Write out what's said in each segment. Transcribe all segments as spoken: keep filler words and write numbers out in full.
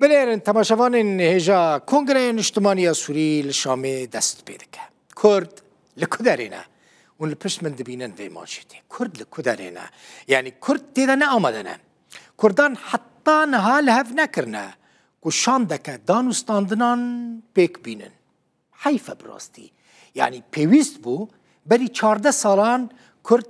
Binêrin temaşevanên hêja Kongreya Niştimanî ya Sûrî li Şamê dest pê dike. Kurd li ku derê ne? Hûn li pişt min dibînin vê manşetê. Kurd li ku derê ne? Yanî Kurd tê de ne amade ne. Kurdan heta niha li hev nekirine ku şandeke dan û standinan pêk bînin. Heyf e bi rastî. Yanî pêwîst bû berî çardeh salan Kurd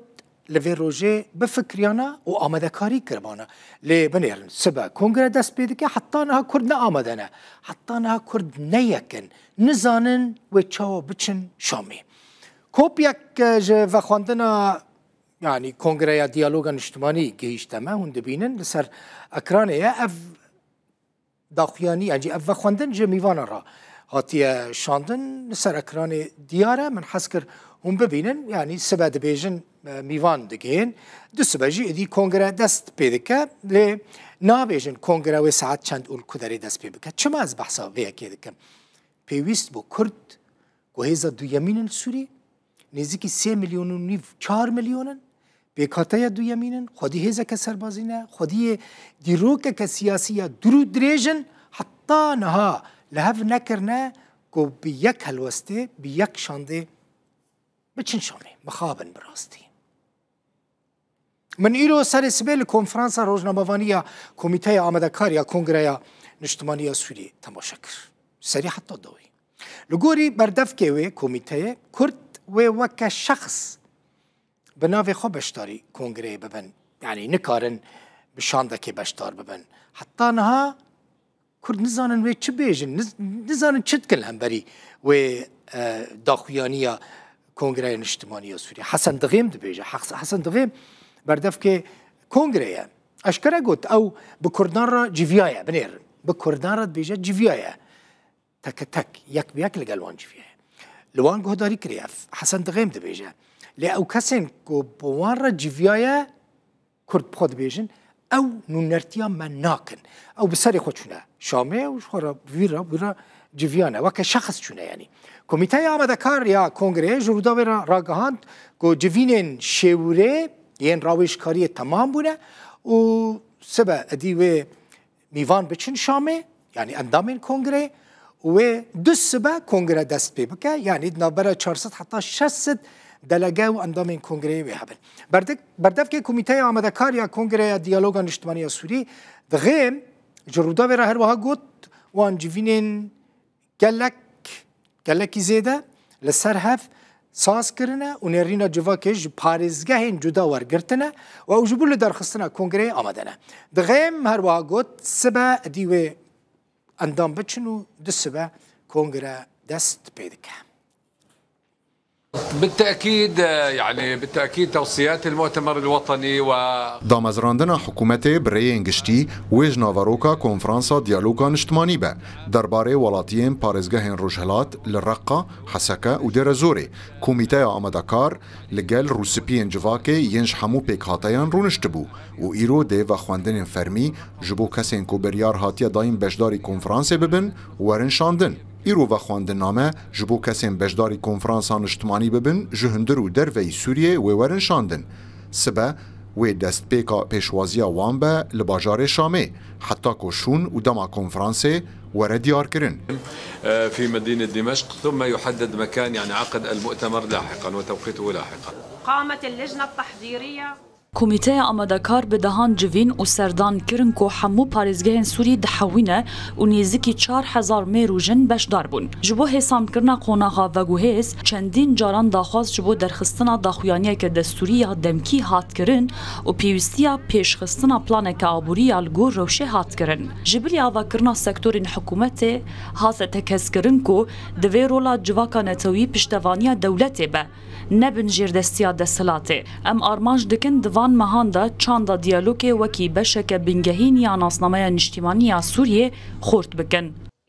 li vê rojê bifikiriyana û amadekarî kiribana. Lê binêrin, sibe kongre dest pê dike, heta niha Kurd ne amade ne. Heta niha Kurd ne yek in. Nizanin wê çawa biçin Şamê. Kopyek, e, ji vexwendina, yanî Kongreya Diyaloga Niştimanî gihîşte me, hûn dibînin, li ser ekranê ye. Ev daxuyanî, yan jî ev vexwendin ji mîvanan re hatiye şandin, li ser ekranê diyar e. Min hez kir hûn bibînin, yanî sibe dibêjin, e, mîvan digihên, du sibe jî êdî kongre dest pê dike, lê nabêjin kongre wê saet çend û li ku derê dest pê bike. Çima ez behsa vê yekê dikim? Pêwîst bû Kurd ku hêza duyemîn in li Sûrî, nêzîkî sê milyon û nîv, çar milyon in, pêkhateya duyemîn in, xwedî hêzeke serbazî ne, xwediyê dîrokeke siyasî ya dûr û dirêj in, heta niha li hev nekirine ku bi yek helwestê, bi yek şandê biçin Şamê, mixabin bi rastî. Min îro serê sibê li konferansa rojnamevanî ya Komîteya Amadekar ya Kongreya Niştimanî ya Sûriyê temaşe kir. Serî heta dawî. Li gorî berdevkê wê komîteyê, Kurd wê weke şexs bi navê xwe beşdarî kongreyê bibin. Yanî nikarin bi şandekê beşdar bibin. Heta niha Kurd nizanin wê çi bêjin, niz-, nizanin çi dikin li hemberî wê, e, daxuyaniya Kongreya Niştimanî ya Sûriyê. Hesen Dixêm dibêje. Hex-, Hesen Dixêm berdevkê kongrê ye. Eşkere got, ew bi Kurdan re civiyaye, binêrin. Bi Kurdan re dibêje civiyaye. Teke tek, yek bi yek li gel wan civiyaye. Li wan guhdarî kiriye. Hesen Dixêm dibêje. Lê ew kesên ku bi wan re civiyaye, Kurd bi xwe dibêjin, ew nûnertiya me nakin. Ew bi serê xwe çûne Şamê û ji xwe re vî re, vî re civiyane. Weke şexs çûne yanî. Komîteya Amadekar ya Kongreyê ji Rûdawê re ragihand ku civînên şêwirê yên rawêjkariyê temam bûne û sibe êdî wê mîvan biçin Şamê, yanî endamên kongreyê, û wê du sibe kongre dest pê bike, yanî di navbera çar sed heta şeş sed delege û endamên kongreyê wê hebin. Berdek-, berdevkê Komîteya Amadekar ya Kongreya Diyaloga Niştimanî ya Sûrî, Dixêm, ji Rûdawê re her wiha got, wan civînên gelek, gelekî zêde li ser hev saz kirine û nêrîna civakê ji parêzgehên cuda wergirtine û ew ji bo lidarxistina kongreyê amade ne. Dixêm her wiha got, sibe êdî wê endam biçin û du sibe kongre dest pê dike. بالتأكيد، يعني بالتأكيد توصيات المؤتمر الوطني و Damezrandina hikûmetê bi rêyên giştî wê ji naveroka Konferansa Diyaloga Niştimanî be, derbarê welatiyên parêzgehên Rojhilat li Reqa, Heseke û Dêrezorê. Komîteya Amadekar li gel rûspiyên civakê yên ji hemû pêkhateyan rûniştibû û îro dê vexwendinên fermî ji bo kesên ku biryar hatiye dayîn beşdarî konferansê bibin, werin şandin. Îro vexwendinname ji bo kesên beşdarî konferansa niştimanî bibin, ji hundir û derveyî Sûriyê wê werin şandin. Sibe wê destpêka pêşwaziya wan be li bajarê Şamê, heta ku şûn û dema konferansê were diyarkirin. في مدينة دمشق، ثم يحدد مكان، يعني، عقد المؤتمر لاحقا وتوقيته لاحقا. قامت اللجنة التحضيرية. Komîteya Amadekar bi dehan civîn û serdan kirin ku hemû parêzgehên Sûrî dihewîne û nêzîkî çar hezar mêr û jin beşdar bûn. Ji bo hêsankirina qonaxa veguhêz, çendîn caran daxwaz ji bo derxistina daxuyaniyeke destûrî ya demkî hat kirin û pêwîstiya pêşxistina planeke aborî ya li gor rewşê hat kirin. Ji bilî avakirina sektorên hikûmetê hate tekezkirin ku divê rola civaka netewî piştevaniya dewletê be, ne bin jêrdestiya desthilatê. Em armanc dikin di van mehan de çanda diyalogê wekî beşeke bingehîn ya nasnameya niştimanî ya Sûriyê xurt bikin.